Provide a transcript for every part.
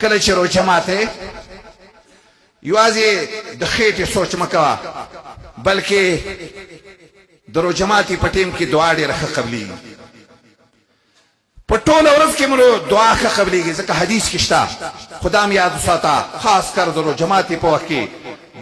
کله چې روژه ماتې، یوازې د خېټې سوچ مه کوه، بلکې د روژه ماتې په ټیم کې دعا ډېره ښه قبلېږي. په ټوله ورځ کې مو دعا ښه قبلېږي، ځکه حدیث کې شته. خو دا هم یاد وساته، خاص کر د روژه ماتې په وخت کې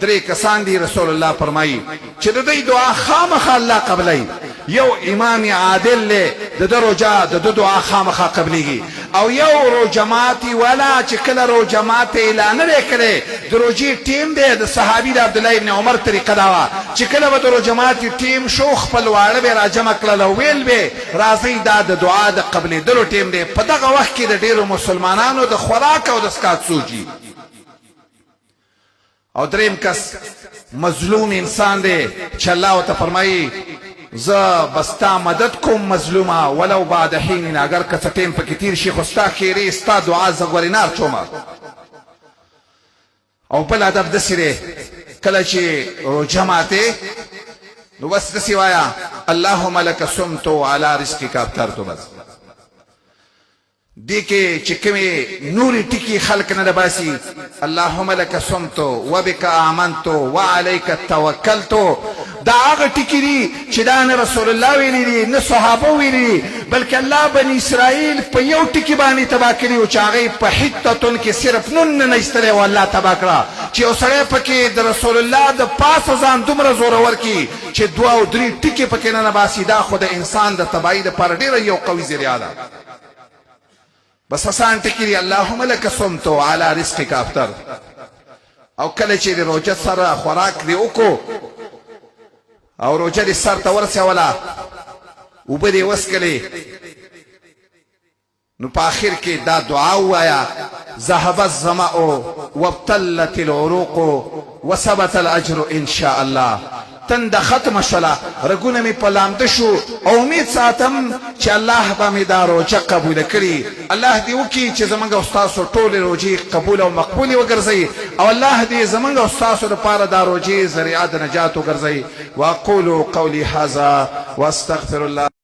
درې کسان دي، رسول الله فرمايي چې د دوی دعا خامخا الله قبلوي. یو امام عادل دی، د ده روژه، د ده دعا خامخا قبلېږي. او یو روژه ماتي والا چې کله روژه ماتې لا نه دی کړی، د روژې ټیم دی، د صحابي د عبدالله ابن عمر طریقه دا وه چې کله به د روژه ماتي ټیم شو، خپل واړه به یې راجمع کړل او ویل به یې، راځئ دا د دعا د قبلېدلو ټیم دی. په دغه وخت کې د ډېرو مسلمانانو د خوراک او د څښاک سوچ وي. او دریم کس مظلوم انسان دی چې الله ورته فرمایي، زه به ستا مدد کوم مظلومه، ولو بعد حین، اګر که څه ټیم پکې تیر شي، خو ستا ښېرې، ستا دعا زه ګورې نه ارچوم. او بل ادب داسې دی، کله چې روژه ماتې نو بس داسې وایه، اللهم لک صمت وعلی رزقک افطرت. بس دې کې چې کومې نورې ټکي خلک نه باسي، اللهم لک صمت وبک آمنت وعلیک توکلت، دا هغه ټکي دي چې دا نه رسول الله ویلي دي، نه صحابه ویلي دي، بلکې الله بني اسرائیل په یو ټکي باندې تباه کړي وو چې هغه یې په حتتون کې صرف نون نه ایستلی او الله تباه کړه. چې یو سړی پکې د رسول الله د پاسه ځان دومره زورور کړي چې دوه او درې ټکي پکې نه باسي، دا خو د انسان د تباهي لپاره ډېره یو قوي ذریعه ده. بس اسان ټکی دی، اللهم لک صمت وعلى رزقک افطر. او کله چې د روژه سره خوراک دی وکړو او روژه دې سر ته ورسوله، اوبه دې وڅکلې، نو په اخر کې دا دعا ووایه، ذهب الظمأ وابتلت العروق وثبت الاجر ان شاء الله. تنده ختمه شوله، رګونه مې په لامده شو او امید ساتم چې الله به مې دا روژه قبوله کړي. الله دې وکړي چې زمونږ او ستاسو ټولې روژې قبول او مقبولې وګرځوي او الله دې زمونږ او ستاسو لپاره دا روژې ذریعه د نجات وګرځوي. واقول قولي هذا واستغفر الله.